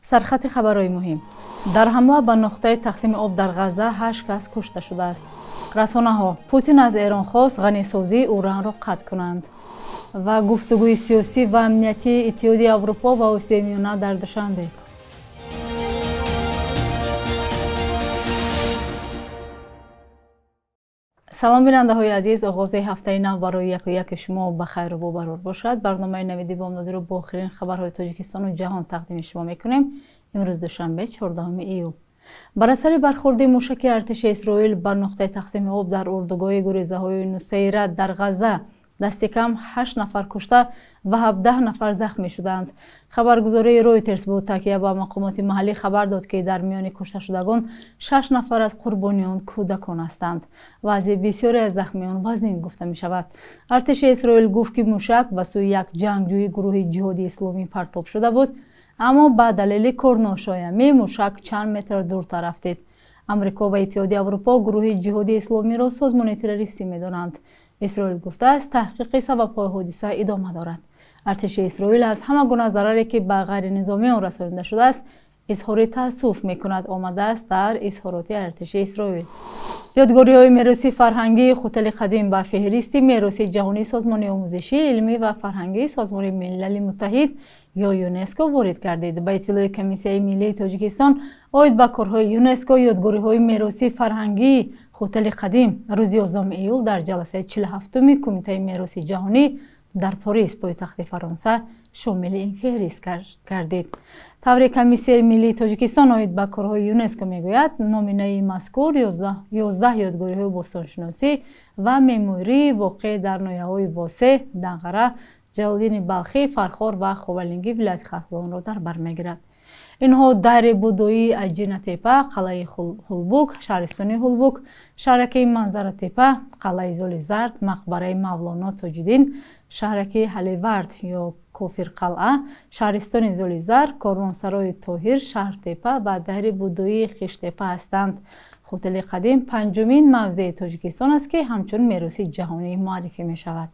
Сархати хабарҳои муҳим. Дар ҳамла ба нуқтаи тақсими об дар Ғазза 8 кас кушта шудааст. Расонаҳо: Путин аз Эрон хост ғанисозии уранро қатъ кунанд. Ва гуфтугӯи сиёсӣ ва амниятии Иттиҳоди Аврупо ва Осиёи Миёна дар Душанбе. Салом бинандаҳои азиз, оғози ҳафтаи нав барои яку яки шумо ба хайру бобарор бошад. Барномаи навиди бомдодиро бо охирин хабарҳои Тоҷикистону ҷаҳон тақдими шумо мекунем. Имрӯз душанбе, 14 июл. Бар асари бархӯрди мушаки артиши Исроил ба нуқтаи тақсими об дар урдугоҳи гурезаҳои Нусайрат дар Ғазза дасти кам 8 нафар кушта ва 17 нафар захмӣ шуданд. Хабаргузории Ройтерс бо такя ба мақомоти маҳаллӣ хабар дод, ки дар миёни кушташудагон 6 нафар аз қурбониён кӯдакон ҳастанд. Вазъи бисёре аз захмиён вазнин гуфта мешавад. Артиши Исроил гуфт, ки мушак ба сӯи як ҷангҷӯи гурӯҳи ҷиҳоди исломӣ партоб шуда буд, аммо ба далели корношоямӣ мушак чанд метр дуртар рафтид. Амрико ва Иттиҳоди Аврупо гурӯҳи ҷиҳоди исломиро созмони террористӣ медонанд. Исроил гуфтааст, таҳқиқи сабабҳои ҳодиса идома дорад. Артиши Исроил аз ҳама гуна зараре, ки ба ғайринизомиён расонида шудааст, изҳори таассуф мекунад, омадааст дар изҳороти артиши Исроил. Ёдгориҳои мероси фарҳангии Хутали қадим ба феҳристи мероси ҷаҳонии Созмони омӯзишӣ, илмӣ ва фарҳангии Созмони Милали Муттаҳид ё ЮНЕСКО ворид гардид. Ба иттилои Комиссияи миллии Тоҷикистон оид ба корҳои ЮНЕСКО, ёдгориҳои мероси фарҳангии Хутали қадим рӯзи 11 июл дар ҷаласаи 47-уми Кумитаи мероси ҷаҳонӣ дар Париж, пойтахти Фаронса, шомили ин феҳрист гардид. Тавре Комиссияи миллии Тоҷикистон оид ба корҳои ЮНЕСКО мегӯяд, номинаи мазкур 11 ёдгориҳои бостоншиносӣ ва мемории воқеъ дар ноҳияҳои Восе, Данғара, Ҷалолиддини Балхӣ, Фархор ва Ховалингӣ вилояти Хатлонро дар бар мегирад. Инҳо дайри Будоии Аҷинатепа, қалъаи Ҳулбук, шаҳристони Ҳулбук, шаҳраки Манзаратепа, қалъаи Золи Зард, мақбараи Мавлоно Тоҷиддин, шаҳраки Ҳаливард ё Кофирқалъа, шаҳристони Золи Зард, корвонсарои Тоҳир, Шаҳртепа ва дайри Будоии Хиштепа ҳастанд. Хутали қадим панҷумин мавзеи Тоҷикистон аст, ки ҳамчун мероси ҷаҳонӣ муаррифӣ мешавад.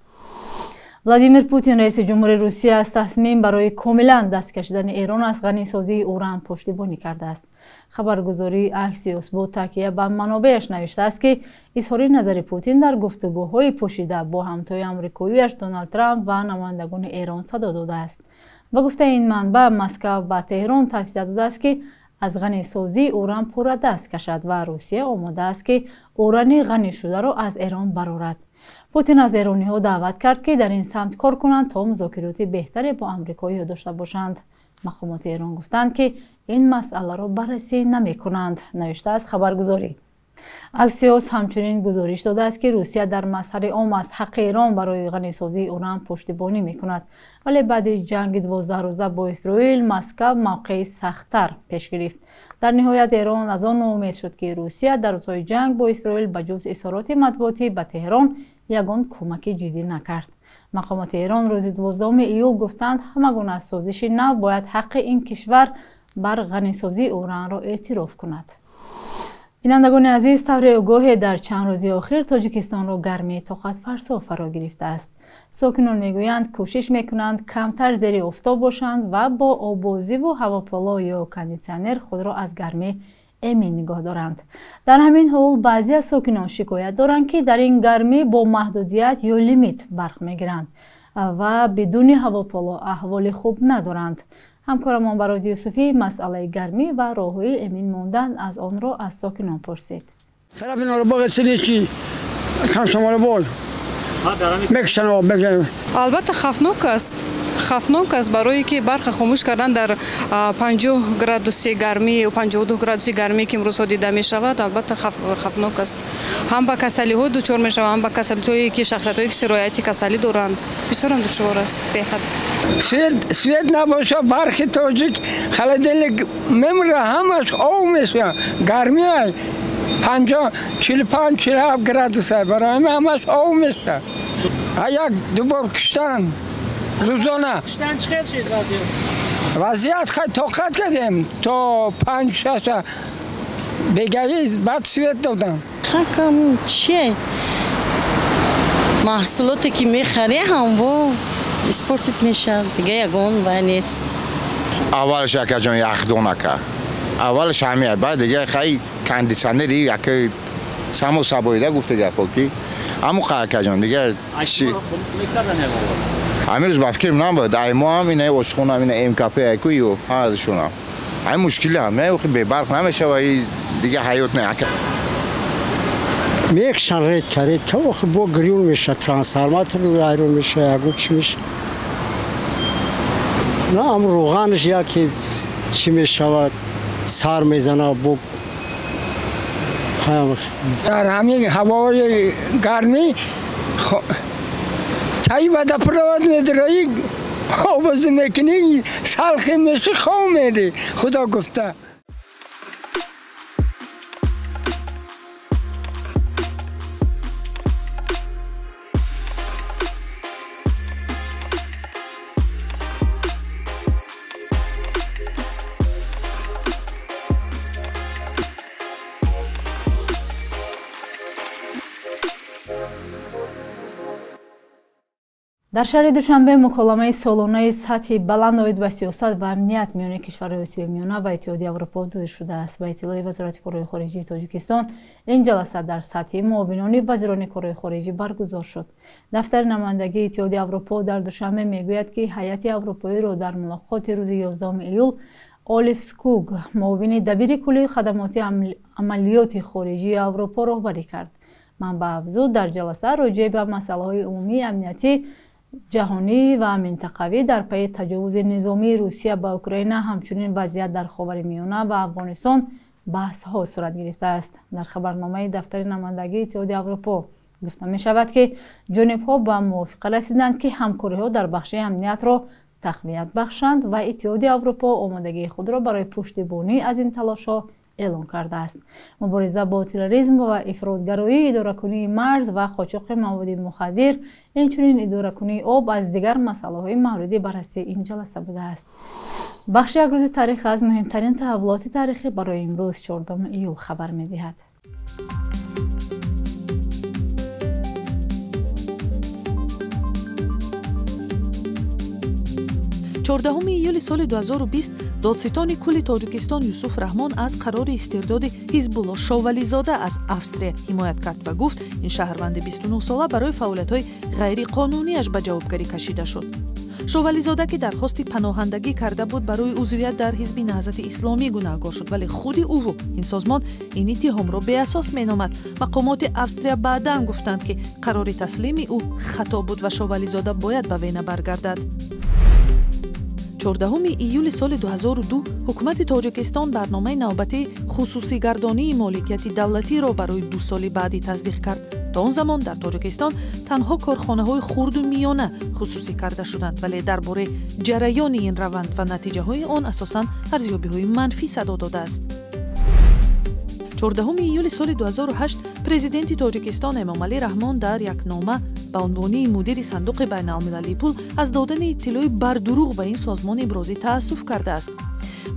Владимир Путин, раиси ҷумҳури Русия, аз тасмим барои комилан даст кашидани Эрон аз ғанисозии уран пуштибонӣ кардааст. Хабаргузории Аксиос бо такя ба манобеаш навиштааст, ки изҳори назари Путин дар гуфтугӯҳои пӯшида бо ҳамтои амрикоиаш Доналд Трамп ва намояндагони Эрон садо додааст. Ба гуфтаи ин манбаъ, Москав ба Теҳрон тавсия додааст, ки аз ғанисозии уран пурра даст кашад ва Русия омода аст, ки урани ғанишударо аз Эрон барорад. Путин аз эрониҳо даъват кард, ки дар ин самт кор кунанд, то музокироти беҳтаре бо амрикоиҳо дошта бошанд. Мақомоти Эрон гуфтанд, ки ин масъаларо баррасӣ намекунанд, навиштааст хабаргузорӣ. Аксиос ҳамчунин гузориш додааст, ки Русия дар мазҳари ом аз ҳаққи Эрон барои ғанисозии уран пуштибонӣ мекунад, вале баъди ҷанги 12 рӯза бо Исроил Москав мавқеи сахттар пеш гирифт. Дар ниҳоят Эрон аз он ноумед шуд, ки Русия дар рӯзҳои ҷанг бо Исроил ба ҷуз изҳороти матбуотӣ ба Теҳрон ягон кӯмаки ҷиддӣ накард. Мақомоти Эрон рӯзи 12 июл гуфтанд, ҳама гуна созиши нав бояд ҳаққи ин кишвар бар ғанисозии уранро эътироф кунад. Бинандагони азиз, тавре огоҳе, дар чанд рӯзи охир Тоҷикистонро гармии тоқатфарсо фаро гирифтааст. Сокинон мегӯянд, кӯшиш мекунанд камтар зери офтоб бошанд ва бо оббозиву ҳавополо ё кондитсионер худро аз гармӣ эмин нигоҳ доранд. Дар ҳамин ҳол баъзе аз сокинон шикоят доранд, ки дар ин гармӣ бо маҳдудият ё лимит барқ мегиранд ва бидуни ҳавополо аҳволи хуб надоранд. Ҳамкорамон Бароди Юсуфӣ масъалаи гармӣ ва роҳҳои эмин мондан аз онро аз сокинон пурсид. Тарафи Норбоғ чи Комсомолобод мекушанд об. Албатта, хавфнок аст, хавфнок аст, барое ки барқа хомӯш кардан дар 50 градуси гармӣ, 52 градуси гармӣ, ки имрӯзҳо дида мешавад, албатта, хавфнок аст. Ҳам ба касалиҳо дучор мешаванд, ҳам ба касалиҳое ки шахсиятҳое ки сирояти касалӣ доранд, бисёрам душвор аст, беҳад. Свет набоша, барқи тоҷик, холодильник мемра, ҳамаш об меша. Гармия 50, 45, 47 градуса, барои ҳамаш об меша. Як дубор куштан рӯзона. Куштан чӣ хел шид вазъият? Вазъият хай, тоқат кардем то панҷ шаша бегаи, баъд свет додам. Хакам чие, маҳсулоте ки мехарӣ, ҳам бо испортить мешавад, дига ягон вай нест. Аввалаш акаҷон яхдон ака. Аввалаш ҳамия, баъд дига хай кондитсионери яка само сабоида гуфта гапо ки ҳамун акаҷон дига чи ҳамин рӯз ба фикрим набуд. Ай мо ҳам ина ошхона, ина МКП айку ё ҳардушонам. Ай мушкили ҳам, бебарқ намешава, дига ҳаёт не ака. Мекшан редка, редка, охир бо гирён меша, трансформатор айрон меша, ягон чи меша. На, ам роғанаш яке чӣ мешавад, сар мезана бо. Дар ҳамин ҳавои гармӣ таи водопровод медароӣ, овоз мекунӣ, салхе мешӣ, хов мерӣ, худо гуфта. Дар шаҳри Душанбе муколамаи солонаи сатҳи баланд оид ба сиёсат ва амният миёни кишварҳои Осиёи Миёна ва Иттиҳоди Аврупо доир шудааст. Ба иттилои Вазорати корҳои хориҷии Тоҷикистон, ин ҷаласа дар сатҳи муовинони вазирони корҳои хориҷӣ баргузор шуд. Дафтари намояндагии Иттиҳоди Аврупо дар Душанбе мегӯяд, ки ҳайати аврупоиро дар мулоқоти рӯзи 11 июл Олиф Скуг, муовини дабири кулли хадамоти амалиёти хориҷии Аврупо роҳбарӣ кард. Манбаъ афзуд, дар ҷаласа роҷеъ ба масъалаҳои умумии амниятӣ ҷаҳонӣ ва минтақавӣ дар пайи таҷовузи низомии Русия ба Украина, ҳамчунин вазъият дар Ховари Миёна ва Афғонистон баҳсҳо сурат гирифтааст. Дар хабарномаи дафтари намояндагии Иттиҳоди Аврупо гуфта мешавад, ки ҷонибҳо ба мувофиқа расиданд, ки ҳамкориҳо дар бахши амниятро тақвият бахшанд ва Иттиҳоди Аврупо омодагии худро барои пуштибонӣ аз ин талошҳо эълон кардааст. Мубориза бо терроризм ва ифротгароӣ, идоракунии марз ва қочоқи маводи мухаддир, инчунин идоракунии об аз дигар масъалаҳои мавриди баррасии ин ҷаласа будааст. Бахши як рӯзи таърих аз муҳимтарин таҳаввулоти таърихӣ барои имрӯз 14 июл хабар медиҳад. 14 июли соли 2020 додситони кулли Тоҷикистон Юсуф Раҳмон аз қарори истирдоди Ҳизбулло Шовализода аз Австрия ҳимоят кард ва гуфт, ин шаҳрванди 29-сола барои фаъолиятҳои ғайриқонунияш ба ҷавобгарӣ кашида шуд. Шовализода, ки дархости паноҳандагӣ карда буд, барои узвият дар ҳизби Наҳзати Исломӣ гунаҳгор шуд, вале худи ӯву ин созмон ин иттиҳомро беасос меномад. Мақомоти Австрия баъдан гуфтанд, ки қарори таслими ӯ хато буд ва Шовализода бояд ба Вена баргардад. 14 июли соли 2002 ҳукумати Тоҷикистон барномаи навбатии хусусигардонии моликияти давлатиро барои 2 соли баъдӣ тасдиқ кард. То он замон дар Тоҷикистон танҳо корхонаҳои хурду миёна хусусӣ карда шуданд, вале дар бораи ҷараёни ин раванд ва натиҷаҳои он асосан арзёбиҳои манфӣ садо додааст. 14 июли соли 2008 президенти Тоҷикистон Эмомалӣ Раҳмон дар як нома ба унвони мудири сандуқи байналмилалии пул аз додани иттилои бардурӯғ ба ин созмон ибрози таассуф кардааст.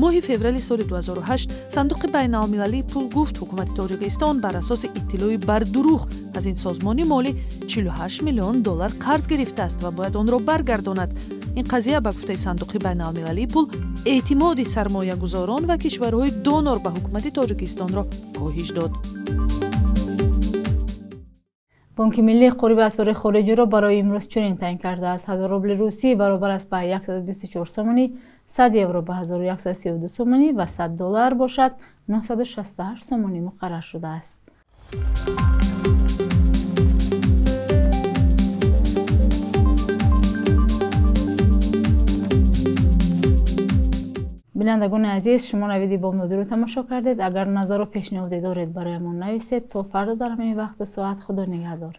Моҳи феврали соли 2008 сандуқи байналмилалии пул гуфт, ҳукумати Тоҷикистон бар асоси иттилои бардурӯғ аз ин созмони молӣ 48 миллион доллар қарз гирифтааст ва бояд онро баргардонад. Ин қазия ба гуфтаи сандуқи байналмилалии пул эътимоди сармоягузорон ва кишварҳои донор ба ҳукумати Тоҷикистонро коҳиш дод. Бонки Миллӣ қурби асъори хориҷиро барои имрӯз чунин таъин кардааст. 1000 рубли русӣ баробар аст ба 124 сомонӣ, 100 евро ба 1132 сомонӣ ва 100 доллар бошад 968 сомонӣ муқаррар шудааст. Бинандагони азиз, шумо навиди бомдодиро тамошо кардед. Агар назару пешниҳоде доред, барои мо нависед. То фардо дар ҳамин вақту соат, Худо нигаҳдор.